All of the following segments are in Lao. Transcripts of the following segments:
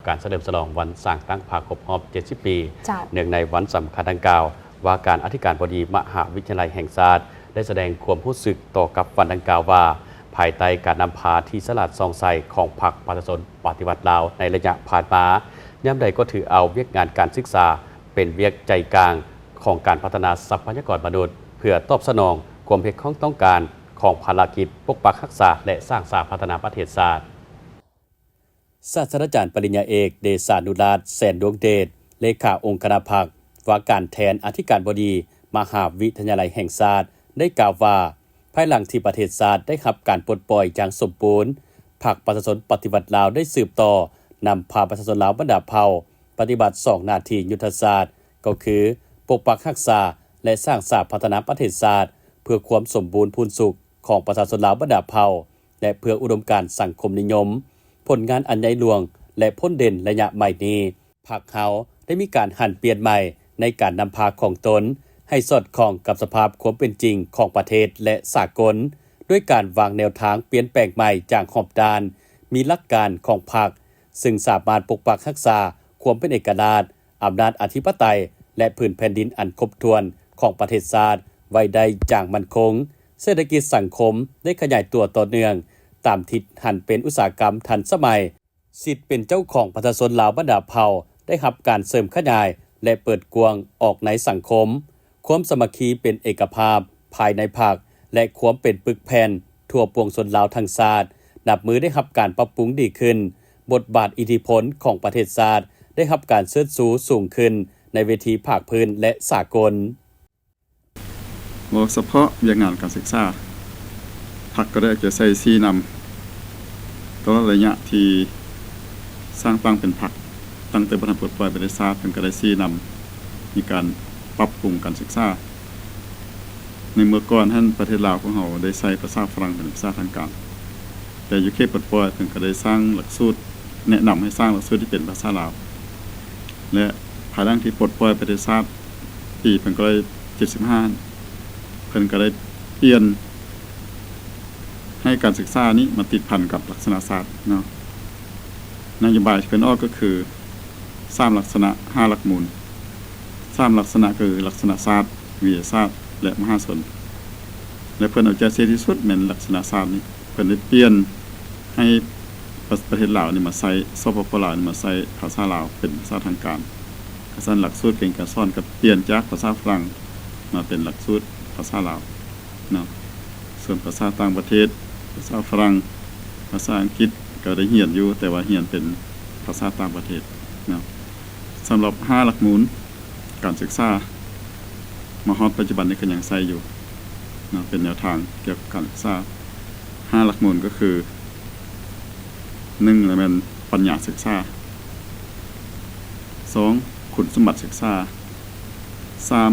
ການສະເຫຼີມສະຫຼອງວັນສ້າງຕັ້ງພັກຄົບຮອບເຈັດສິບປີ ເຈົ້າ ເນື່ອງໃນວັນສຳຄັນດັ່ງກ່າວ, ວ່າການອະທິການບໍດີມະຫາວິທະຍາໄລແຫ່ງຊາດ ໄດ້ສະແດງຄວາມຮູ້ສຶກຕໍ່ກັບວັນດັ່ງກ່າວວ່າ, ພາຍໃຕ້ການນຳພາທີ່ສະຫຼາດສ່ອງໃສຂອງພັກປະຊາຊົນປະຕິວັດລາວໃນໄລຍະຜ່ານມາ, ຍາມໃດກໍຖືເອົາວຽກງານການສຶກສາເປັນວຽກໃຈກາງຂອງການພັດທະນາຊັບພະຍາກອນມະນຸດ ເພື່ອຕອບສະໜອງຄວາມຮຽກຮ້ອງຕ້ອງການຂອງພາລະກິດປົກປັກຮັກສາ ແລະ ສ້າງສາພັດທະນາປະເທດຊາດ. ສາດສະດາຈານປະລິນຍາເອກ ເດຊານຸລາດ ແສນດວງເດດ ເລຂາອົງຄະນະພັກ ວ່າການແທນອະທິການບໍດີມະຫາວິທະຍາໄລແຫ່ງຊາດ ໄດ້ກ່າວວ່າ, ພາຍຫຼັງທີ່ປະເທດຊາດໄດ້ຮັບການປົດປ່ອຍຢ່າງສົມບູນ, ພັກປະຊາຊົນປະຕິວັດລາວໄດ້ສືບຕໍ່ນຳພາປະຊາຊົນລາວບັນດາເຜົ່າປະຕິບັດສອງໜ້າທີ່ຍຸດທະສາດ, ກໍຄື ປົກປັກຮັກສາ ແລະ ສ້າງສາພັດທະນາປະເທດຊາດ ເພື່ອຄວາມສົມບູນພູນສຸກຂອງປະຊາຊົນລາວບັນດາເຜົ່າ ແລະ ເພື່ອອຸດົມການສັງຄົມນິຍົມ. ຜົນງານອັນໃຫຍ່ຫຼວງ ແລະ ພົ້ນເດັ່ນໄລຍະໃໝ່ນີ້, ພັກເຮົາໄດ້ມີການຫັນປ່ຽນໃໝ່ໃນການນຳພາຂອງຕົນ ໃຫ້ສອດຄ່ອງກັບສະພາບຄວາມເປັນຈິງຂອງປະເທດ ແລະ ສາກົນ, ດ້ວຍການວາງແນວທາງປ່ຽນແປງໃໝ່ຢ່າງຮອບດ້ານ, ມີຫຼັກການຂອງພັກ, ຊຶ່ງສາມາດປົກປັກຮັກສາຄວາມເປັນເອກະລາດ, ອຳນາດອະທິປະໄຕ ແລະ ພື້ນແຜ່ນດິນອັນຄົບຖ້ວນຂອງປະເທດຊາດໄວ້ໄດ້ຢ່າງໝັ້ນຄົງ. ເສດຖະກິດສັງຄົມໄດ້ຂະຫຍາຍຕົວຕໍ່ເນື່ອງຕາມທິດຫັນເປັນອຸດສາຫະກຳທັນສະໄໝ, ສິດເປັນເຈົ້າຂອງປະຊາຊົນລາວບັນດາເຜົ່າໄດ້ຮັບການເສີມຂະຫຍາຍ ແລະ ເປີດກວ້າງອອກໃນສັງຄົມ. ຄວາມສາມັກຄີເປັນເອກະພາບພາຍໃນພັກ ແລະ ຄວາມເປັນປຶກແຜ່ນທົ່ວປວງຊົນລາວທັງຊາດ ນັບມື້ໄດ້ຮັບການປັບປຸງດີຂຶ້ນ, ບົດບາດອິດທິພົນຂອງປະເທດຊາດໄດ້ຮັບການເຊີດຊູສູງຂຶ້ນໃນເວທີພາກພື້ນ ແລະ ສາກົນ. ເວົ້າສະເພາະວຽກງານການສຶກສາ, ພັກກໍໄດ້ເອົາໃຈໃສ່ຊີ້ນຳ ຕະຫຼອດໄລຍະທີ່ສ້າງຕັ້ງເປັນພັກ, ຕັ້ງແຕ່ບໍ່ທັນປົດປ່ອຍປະເທດຊາດ, ເພິ່ນກໍໄດ້ຊີ້ນຳໃນການປັບປຸງການສຶກສາ. ໃນເມື່ອກ່ອນຫັ້ນ ປະເທດລາວຂອງເຮົາໄດ້ໃຊ້ພາສາຝຣັ່ງເປັນພາສາທາງການ, ແຕ່ຢູ່ເຂດປົດປ່ອຍ ເພິ່ນກໍໄດ້ສ້າງຫຼັກສູດ, ແນະນຳໃຫ້ສ້າງຫຼັກສູດທີ່ເປັນພາສາລາວ ແລະ ພາຍຫຼັງທີ່ປົດປ່ອຍປະເທດຊາດ ປີພັນເກົ້າຮ້ອຍເຈັດສິບຫ້າ ເພິ່ນກໍໄດ້ປ່ຽນໃຫ້ການສຶກສານີ້ມາຕິດພັນກັບລັກສະນະຊາດເນາະ. ນະໂຍບາຍທີ່ເພິ່ນອອກກໍຄື ສາມລັກສະນະ ຫ້າຫຼັກມູນ. ສາມລັກສະນະຄືລັກສະນະຊາດ, ວິທະຍາສາດ ແລະ ມະຫາຊົນ ແລະ ເພິ່ນເອົາໃຈໃສ່ທີ່ສຸດແມ່ນລັກສະນະຊາດນີ້. ເພິ່ນໄດ້ປ່ຽນໃຫ້ປະ ປະເທດລາວນີ້ມາໃຊ້, ສປປ ລາວນີ້ມາໃຊ້ພາສາລາວເປັນພາສາທາງການ. ກະຊັ້ນຫຼັກສູດການຮຽນການສອນກໍປ່ຽນຈາກພາສາຝຣັ່ງມາເປັນຫຼັກສູດພາສາລາວເນາະ. ສ່ວນພາສາຕ່າງປະເທດ, ພາສາຝຣັ່ງ, ພາສາອັງກິດ ກໍໄດ້ຮຽນຢູ່, ແຕ່ວ່າຮຽນເປັນພາສາຕ່າງປະເທດເນາະ. ສຳລັບຫ້າຫຼັກມູນການສຶກສາ ມາຮອດປັດຈຸບັນນີ້ກໍຍັງໃຊ້ຢູ່ເນາະ, ເປັນແນວທາງກ່ຽວກັບການສຶກສາ. ຫ້າຫຼັກມູນກໍຄື ໜຶ່ງ ລະແມ່ນປັນຍາສຶກສາ, ສອງ ຄຸນສົມບັດສຶກສາ, ສາມ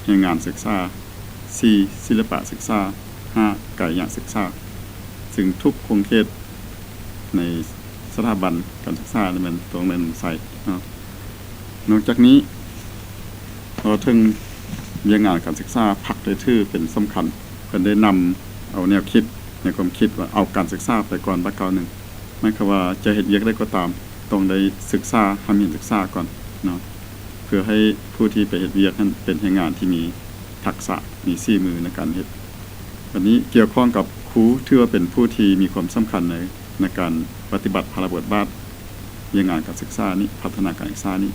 ແຮງງານສຶກສາ, ສີ່ ສິລະປະສຶກສາ, ຫ້າ ກາຍະສຶກສາ. ຊຶ່ງທຸກຂົງເຂດໃນສະຖາບັນການສຶກສານີ້ແມ່ນຕ້ອງໄດ້ນຳໃຊ້ເນາະ. ນອກຈາກນີ້ ເວົ້າເຖິງວຽກງານການສຶກສາ, ພັກໄດ້ຖືເປັນສຳຄັນ. ເພິ່ນໄດ້ນຳເອົາແນວຄິດໃນຄວາມຄິດວ່າ ເອົາການສຶກສາໄປກ່ອນບາດກ້າວໜຶ່ງ. ໝາຍຄວາມວ່າຈະເຮັດວຽກໃດກໍຕາມ ຕ້ອງໄດ້ສຶກສາ, ຮ່ຳຮຽນສຶກສາກ່ອນເນາະ, ເພື່ອໃຫ້ຜູ້ທີ່ໄປເຮັດວຽກຫັ້ນເປັນແຮງງານທີ່ມີທັກສະ, ມີສີມືໃນການເຮັດ. ບັດນີ້ກ່ຽວຂ້ອງກັບຄູ ຖືວ່າເປັນຜູ້ທີ່ມີຄວາມສຳຄັນໃນ ໃນການປະຕິບັດພາລະບົດບາດວຽກງານການສຶກສານີ້, ພັດທະນາການສຶກສານີ້,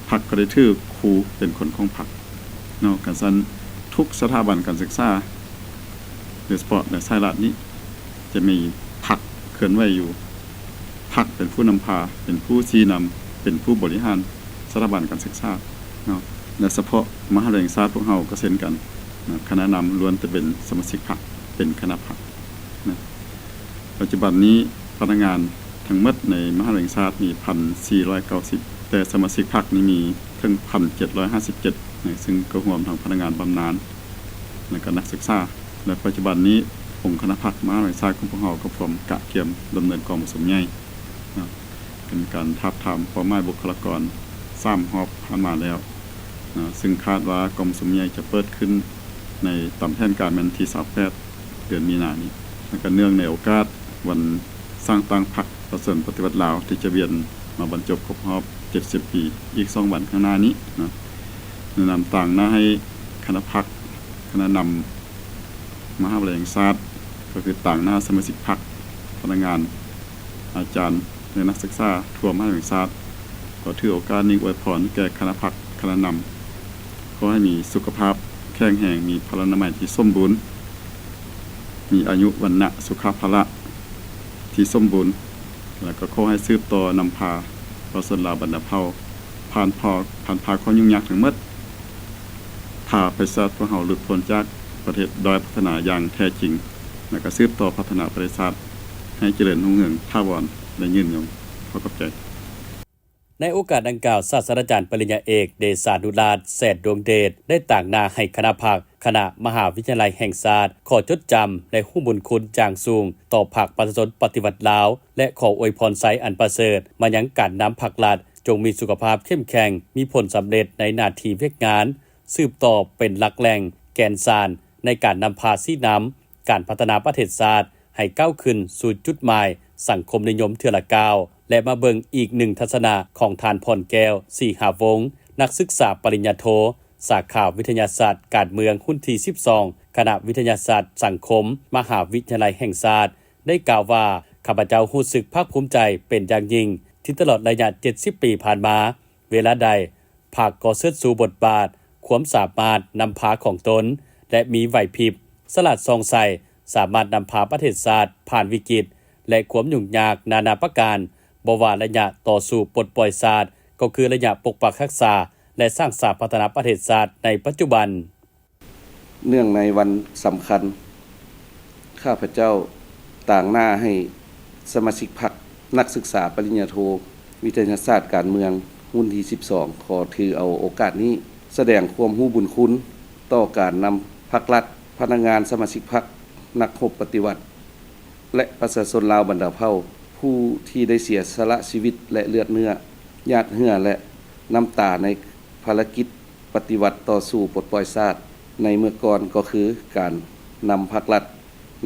ພັກກໍໄດ້ຖືຄູເປັນຄົນຂອງພັກເນາະ. ກະຊັ້ນ ທຸກສະຖາບັນການສຶກສາ ໂດຍສະເພາະໃນສາຍລັດນີ້ ຈະມີພັກເຄື່ອນໄຫວຢູ່, ພັກເປັນຜູ້ນຳພາ, ເປັນຜູ້ຊີ້ນຳ, ເປັນຜູ້ບໍລິຫານສະຖາບັນການສຶກສາເນາະ. ແລະ ສະເພາະມະຫາວິທະຍາໄລແຫ່ງຊາດພວກເຮົາກໍເຊັ່ນກັນເນາະ, ຄະນະນຳລ້ວນແຕ່ເປັນສະມາຊິກພັກ, ເປັນຄະນະພັກເນາະ. ປັດຈຸບັນນີ້ພະນັກງານທັງໝົດໃນມະຫາວິທະຍາໄລແຫ່ງຊາດມີພັນສີ່ຮ້ອຍເກົ້າສິບ, ແຕ່ສະມາຊິກພັກນີ້ມີເຖິງພັນເຈັດຮ້ອຍຫ້າສິບເຈັດເນາະ, ຊຶ່ງກໍຮວມທັງພະນັກງານບຳນານ ແລະ ກໍນັກສຶກສາ. ແລະ ປັດຈຸບັນນີ້ ອົງຄະນະພັກມະຫາວິທະຍາໄລແຫ່ງຊາດຂອງພວກເຮົາກໍພ້ອມກະກຽມດຳເນີນກອງປະຊຸມໃຫຍ່ເນາະ, ເປັນການທາບທາມເປົ້າໝາຍບຸກຄະລາກອນສາມຮອບຜ່ານມາແລ້ວເນາະ, ຊຶ່ງຄາດວ່າກອງປະຊຸມໃຫຍ່ຈະເປີດຂຶ້ນໃນ ຕາມແຜນການແມ່ນທີຊາວແປດ ເດືອນມີນານີ້. ແລະ ກໍເນື່ອງໃນໂອກາດວັນສ້າງຕັ້ງພັກປະຊາຊົນປະຕິວັດລາວ ທີ່ຈະວຽນ ມາບັນຈົບຄົບຮອບເຈັດສິບປີ ອີກສອງວັນຂ້າງໜ້ານີ້ເນາະ, ແນະນຳຕາງໜ້າໃຫ້ຄະນະພັກ, ຄະນະນຳມະຫາວິທະຍາໄລແຫ່ງຊາດ ກໍຄືຕາງໜ້າສະມາຊິກພັກ, ພະນັກງານ, ອາຈານ ແລະ ນັກສຶກສາທົ່ວມະຫາວິທະຍາໄລແຫ່ງຊາດ ກໍຖືໂອກາດນີ້ອວຍພອນແກ່ຄະນະພັກ, ຄະນະນຳ ຂໍໃຫ້ມີສຸຂະພາບແຂງແຮງ, ມີພະລານາໄມທີ່ສົມບູນ, ມີອາຍຸວັນນະສຸຂະພະລະທີ່ສົມບູນ ແລ້ວກໍຂໍໃຫ້ສືບຕໍ່ນຳພາປະຊາຊົນລາວບັນດາເຜົ່າ ຜ່ານຜ່າ ຜ່ານຜ່າຄວາມຫຍຸ້ງຍາກທັງໝົດ, ພາປະເທດຊາດພວກເຮົາຫຼຸດພົ້ນຈາກປະເທດດ້ອຍພັດທະນາຢ່າງແທ້ຈິງ ແລ້ວກໍສືບຕໍ່ພັດທະນາປະເທດຊາດໃຫ້ຈະເລີນຮຸ່ງເຮືອງຖາວອນ ແລະ ຍືນຍົງ. ຂໍຂອບໃຈ. ໃນໂອກາດດັ່ງກ່າວ, ສາດສະດາຈານປະລິນຍາເອກ ເດຊານຸລາດ ແສນດວງເດດ ໄດ້ຕາງໜ້າໃຫ້ຄະນະພັກ, ຄະນະມະຫາວິທະຍາໄລແຫ່ງຊາດ ຂໍຈົດຈຳ ແລະ ຮູ້ບຸນຄຸນຢ່າງສູງຕໍ່ພັກປະຊາຊົນປະຕິວັດລາວ ແລະ ຂໍອວຍພອນໄຊອັນປະເສີດມາຍັງການນຳພັກລັດ, ຈົ່ງມີສຸຂະພາບເຂັ້ມແຂງ, ມີຜົນສຳເລັດໃນໜ້າທີ່ວຽກງານ, ສືບຕໍ່ເປັນຫຼັກແຫຼ່ງແກ່ນສານໃນການນຳພາຊີ້ນຳການພັດທະນາປະເທດຊາດ ໃຫ້ກ້າວຂຶ້ນສູ່ຈຸດໝາຍສັງຄົມນິຍົມເທື່ອລະກ້າວ ແລະ ມາເບິ່ງອີກໜຶ່ງທັດສະນະຂອງທ່ານ ພອນແກ້ວ ສີຫາວົງ, ນັກສຶກສາປະລິນຍາໂທ ສາຂາວິທະຍາສາດການເມືອງ ຮຸ່ນທີສິບສອງ ຄະນະວິທະຍາສາດສັງຄົມ ມະຫາວິທະຍາໄລແຫ່ງຊາດ ໄດ້ກ່າວວ່າ, ຂ້າພະເຈົ້າຮູ້ສຶກພາກພູມໃຈເປັນຢ່າງຍິ່ງ ທີ່ຕະຫຼອດໄລຍະເຈັດສິບປີຜ່ານມາ, ເວລາໃດ ພັກກໍເຊີດຊູບົດບາດ, ຄວາມສາມາດນຳພາຂອງຕົນ ແລະ ມີໄຫວພິບ, ສະຫຼາດສ່ອງໃສ, ສາມາດນຳພາປະເທດຊາດຜ່ານວິກິດ ແລະ ຄວາມຫຍຸ້ງຍາກນານາປະການ, ບໍ່ວ່າໄລຍະຕໍ່ສູ້ປົດປ່ອຍຊາດ, ກໍຄືໄລຍະປົກປັກຮັກສາ ແລະ ສ້າງສາພັດທະນາປະເທດຊາດໃນປັດຈຸບັນ. ເນື່ອງໃນວັນສຳຄັນ, ຂ້າພະເຈົ້າຕາງໜ້າໃຫ້ສະມາຊິກພັກ, ນັກສຶກສາປະລິນຍາໂທ ວິທະຍາສາດການເມືອງ ຮຸ່ນທີສິບສອງ ຂໍຖືເອົາໂອກາດນີ້ສະແດງຄວາມຮູ້ບຸນຄຸນຕໍ່ການນຳພັກລັດ, ພະນັກງານ, ສະມາຊິກພັກ, ນັກຮົບປະຕິວັດ ແລະ ປະຊາຊົນລາວບັນດາເຜົ່າ ຜູ້ທີ່ໄດ້ເສຍສະຫຼະຊີວິດ ແລະ ເລືອດເນື້ອ ຫຍາດເຫື່ອ ແລະ ນ້ຳຕາໃນພາລະກິດ ປະຕິວັດຕໍ່ສູ້ປົດປ່ອຍຊາດໃນເມື່ອກ່ອນ ກໍຄືການນຳພັກລັດ,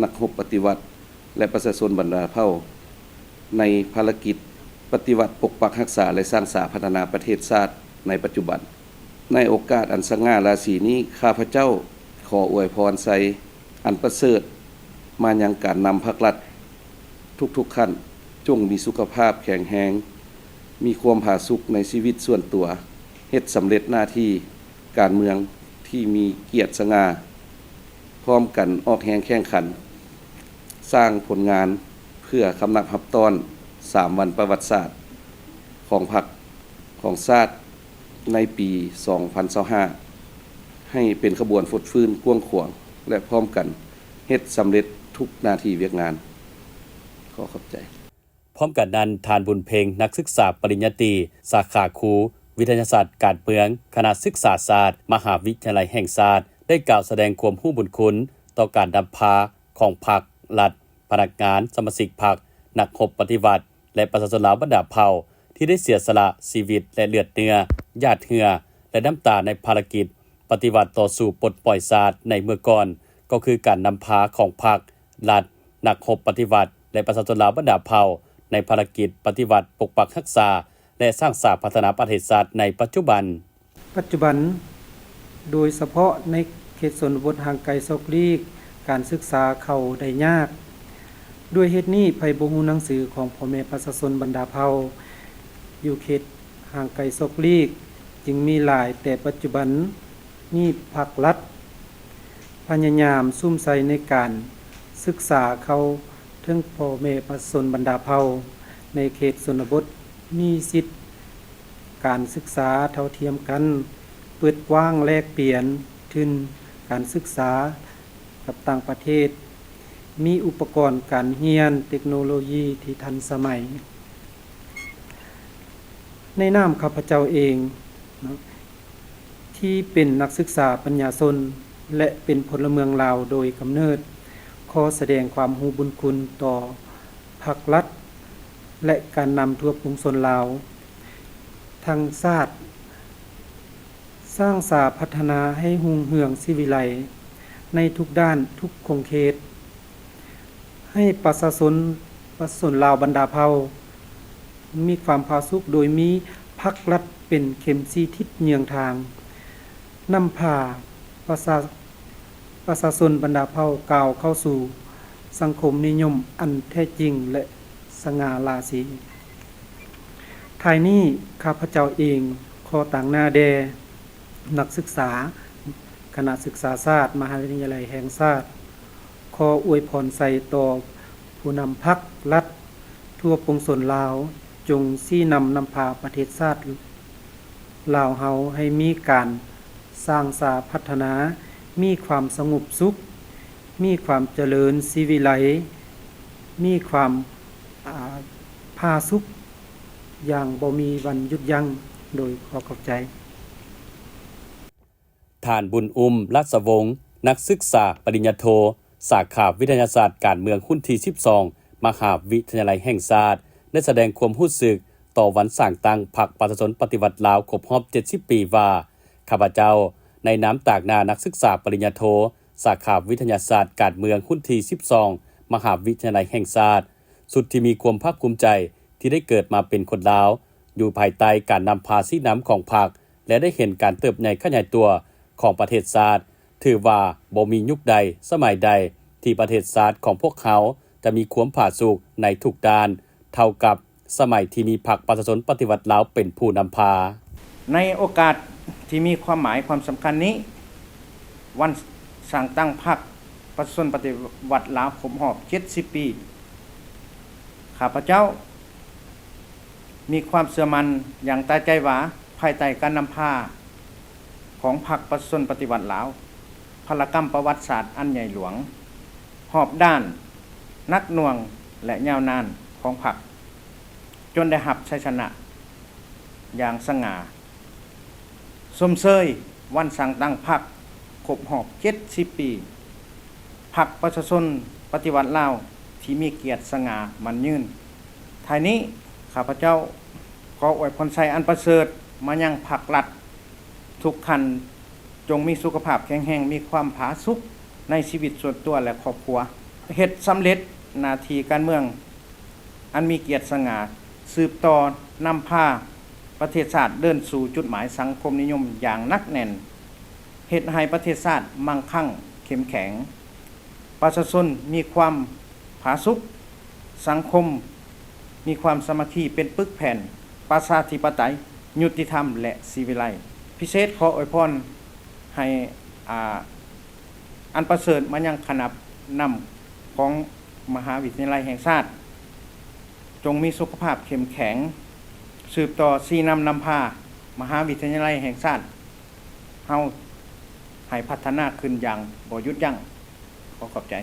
ນັກຮົບປະຕິວັດ ແລະ ປະຊາຊົນບັນດາເຜົ່າ ໃນພາລະກິດປະຕິວັດປົກປັກຮັກສາ ແລະ ສ້າງສາພັດທະນາປະເທດຊາດໃນປັດຈຸບັນ. ໃນໂອກາດອັນສະຫງ່າລາສີນີ້, ຂ້າພະເຈົ້າຂໍອວຍພອນໄຊອັນປະເສີດມາຍັງການນຳພັກລັດທຸກໆຂັ້ນ, ຈົ່ງມີສຸຂະພາບແຂງແຮງ, ມີຄວາມຜາສຸກໃນຊີວິດສ່ວນຕົວ, ເຮັດສຳເລັດໜ້າທີ່ການເມືອງທີ່ມີກຽດສະຫງ່າ, ພ້ອມກັນອອກແຮງແຂ່ງຂັນ, ສ້າງຜົນງານເພື່ອຄຳນັບຮັບຕ້ອນສາມວັນປະຫວັດສາດຂອງພັກ, ຂອງຊາດໃນປີສອງພັນຊາວຫ້າ ໃຫ້ເປັນຂະບວນຟົດຟື້ນກວ້າງຂວາງ ແລະ ພ້ອມກັນເຮັດສຳເລັດທຸກໜ້າທີ່ວຽກງານ. ຂໍຂອບໃຈ. ພ້ອມກັນນັ້ນ, ທ່ານ ບຸນເພັງ ນັກສຶກສາປະລິນຍາຕີ ສາຂາຄູວິທະຍາສາດການເມືອງ ຄະນະສຶກສາສາດ ມະຫາວິທະຍາໄລແຫ່ງຊາດ ໄດ້ກ່າວສະແດງຄວາມຮູ້ບຸນຄຸນຕໍ່ການນຳພາຂອງພັກ, ລັດ, ພະນັກງານ, ສະມາຊິກພັກ, ນັກຮົບປະຕິວັດ ແລະ ປະຊາຊົນລາວບັນດາເຜົ່າ ທີ່ໄດ້ເສຍສະຫຼະຊີວິດ ແລະ ເລືອດເນື້ອ, ຫຍາດເຫື່ອ ແລະ ນ້ຳຕາໃນພາລະກິດປະຕິວັດຕໍ່ສູ້ປົດປ່ອຍຊາດໃນເມື່ອກ່ອນ, ກໍຄືການນຳພາຂອງພັກ, ລັດ, ນັກຮົບປະຕິວັດ ແລະ ປະຊາຊົນລາວບັນດາເຜົ່າ ໃນພາລະກິດປະຕິວັດປົກປັກຮັກສາ ແລະ ສ້າງສາພັດທະນາປະເທດຊາດໃນປັດຈຸບັນ. ປັດຈຸບັນ, ໂດຍສະເພາະໃນເຂດຊົນນະບົດຫ່າງໄກສອກຫຼີກ, ການສຶກສາເຂົ້າໄດ້ຍາກ. ດ້ວຍເຫດນີ້, ໃຜບໍ່ຮູ້ໜັງສືຂອງພໍ່ແມ່ປະຊາຊົນບັນດາເຜົ່າຢູ່ເຂດຫ່າງໄກສອກຫຼີກຈຶ່ງມີຫຼາຍ, ແຕ່ປັດຈຸບັນນີ້ພັກລັດພະຍາຍາມສຸມໃສ່ໃນການສຶກສາເຂົ້າເຖິງພໍ່ແມ່ປະຊາຊົນບັນດາເຜົ່າໃນເຂດຊົນນະບົດ ມີສິດການສຶກສາເທົ່າທຽມກັນ, ເປີດກວ້າງແລກປ່ຽນທຶນການສຶກສາກັບຕ່າງປະເທດ, ມີອຸປະກອນການຮຽນເຕັກໂນໂລຢີທີ່ທັນສະໄໝ. ໃນນາມຂ້າພະເຈົ້າເອງເນາະ ທີ່ເປັນນັກສຶກສາປັນຍາຊົນ ແລະ ເປັນພົນລະເມືອງລາວໂດຍກຳເນີດ, ຂໍສະແດງຄວາມຮູ້ບຸນຄຸນຕໍ່ພັກລັດ ແລະ ການນຳທົ່ວປວງຊົນລາວ ທັງຊາດ, ສ້າງສາພັດທະນາໃຫ້ຮຸ່ງເຮືອງສີວິໄລໃນທຸກດ້ານ, ທຸກຂົງເຂດ, ໃຫ້ປະຊາຊົນ, ປະຊາຊົນລາວບັນດາເຜົ່າ ມີຄວາມຜາສຸກໂດຍມີພັກລັດເປັນເຂັມຊີ້ທິດເຍືອງທາງ, ນຳພາປະຊາ ປະຊາຊົນບັນດາເຜົ່າກ້າວເຂົ້າສູ່ສັງຄົມນິຍົມອັນແທ້ຈິງ ແລະ ສະຫງ່າລາສີ. ທ້າຍນີ້ ຂ້າພະເຈົ້າເອງຂໍຕາງໜ້າແດ່ນັກສຶກສາຄະນະສຶກສາສາດ ມະຫາວິທະຍາໄລແຫ່ງຊາດ ຂໍອວຍພອນໄຊຕໍ່ຜູ້ນຳພັກລັດທົ່ວປວງຊົນລາວ, ຈົ່ງຊີ້ນຳນຳພາປະເທດຊາດລາວເຮົາໃຫ້ມີການສ້າງສາພັດທະນາ, ມີຄວາມສະຫງົບສຸກ, ມີຄວາມຈະເລີນສີວິໄລ, ມີຄວາມ ອາ ຜາສຸກຢ່າງບໍ່ມີວັນຢຸດຢັ້ງ. ໂດຍ ຂໍຂອບໃຈ. ທ່ານ ບຸນອຸ້ມ ລາຊະວົງ ນັກສຶກສາປະລິນຍາໂທ ສາຂາວິທະຍາສາດການເມືອງ ຮຸ່ນທີສິບສອງ ມະຫາວິທະຍາໄລແຫ່ງຊາດ ໄດ້ສະແດງຄວາມຮູ້ສຶກຕໍ່ວັນສ້າງຕັ້ງພັກປະຊາຊົນປະຕິວັດລາວຄົບຮອບເຈັດສິບປີວ່າ, ຂ້າພະເຈົ້າ ໃນນາມຕາງໜ້ານັກສຶກສາປະລິນຍາໂທ ສາຂາວິທະຍາສາດການເມືອງ ຮຸ່ນທີສິບສອງ ມະຫາວິທະຍາໄລແຫ່ງຊາດ ສຸດທີ່ມີຄວາມພາກພູມໃຈທີ່ໄດ້ເກີດມາເປັນຄົນລາວ ຢູ່ພາຍໃຕ້ການນຳພາຊີ້ນຳຂອງພັກ ແລະ ໄດ້ເຫັນການເຕີບໃຫຍ່ຂະຫຍາຍຕົວຂອງປະເທດຊາດ, ຖືວ່າບໍ່ມີຍຸກໃດ, ສະໄໝໃດ ທີ່ປະເທດຊາດຂອງພວກເຮົາຈະມີຄວາມຜາສຸກໃນທຸກດ້ານ ເທົ່າກັບສະໄໝທີ່ມີພັກປະຊາຊົນປະຕິວັດລາວເປັນຜູ້ນຳພາ. ໃນໂອກາດທີ່ມີຄວາມໝາຍຄວາມສຳຄັນນີ້, ວັນສ້າງຕັ້ງພັກປະຊາຊົນປະຕິວັດລາວຄົບຮອບເຈັດສິບປີ, ຂ້າພະເຈົ້າ ມີຄວາມເຊື່ອໝັ້ນຢ່າງຕາຍໃຈວ່າ, ພາຍໃຕ້ການນຳພາຂອງພັກປະຊາຊົນປະຕິວັດລາວ, ພາລະກຳປະຫວັດສາດອັນໃຫຍ່ຫຼວງ, ຮອບດ້ານ, ໜັກໜ່ວງ ແລະ ຍາວນານຂອງພັກ ຈົນໄດ້ຮັບໄຊຊະນະຢ່າງສະຫງ່າ. ຊົມເຊີຍວັນສ້າງຕັ້ງພັກຄົບຮອບເຈັດສິບປີ, ພັກປະຊາຊົນປະຕິວັດລາວທີ່ມີກຽດສະຫງ່າໝັ້ນຍືນ. ທ້າຍນີ້ ຂ້າພະເຈົ້າຂໍອວຍພອນໄຊອັນປະເສີດມາຍັງພັກລັດທຸກຂັ້ນ, ຈົ່ງມີສຸຂະພາບແຂງແຮງ, ມີຄວາມຜາສຸກໃນຊີວິດສ່ວນຕົວ ແລະ ຄອບຄົວ, ເຮັດສຳເລັດໜ້າທີ່ການເມືອງ ອັນມີກຽດສະຫງ່າ, ສືບຕໍ່ນຳພາປະເທດຊາດເດີນສູ່ຈຸດໝາຍສັງຄົມນິຍົມຢ່າງໜັກແໜ້ນ, ເຮັດໃຫ້ປະເທດຊາດມັ່ງຄັ່ງເຂັ້ມແຂງ, ປະຊາຊົນມີຄວາມຜາສຸກ, ສັງຄົມມີຄວາມສາມັກຄີເປັນປຶກແຜ່ນ, ປະຊາທິປະໄຕ, ຍຸຕິທຳ ແລະ ສີວິໄລ. ພິເສດຂໍອວຍພອນໃຫ້ ອາ ອັນປະເສີດມາຍັງຄະນະນຳຂອງມະຫາວິທະຍາໄລແຫ່ງຊາດ, ຈົ່ງມີສຸຂະພາບເຂັ້ມແຂງ, ສືບຕໍ່ຊີ້ນຳນຳພາມະຫາວິທະຍາໄລແຫ່ງຊາດເຮົາໃຫ້ພັດທະນາຂຶ້ນຢ່າງບໍ່ຢຸດຢັ້ງ. ຂໍຂອບໃຈ.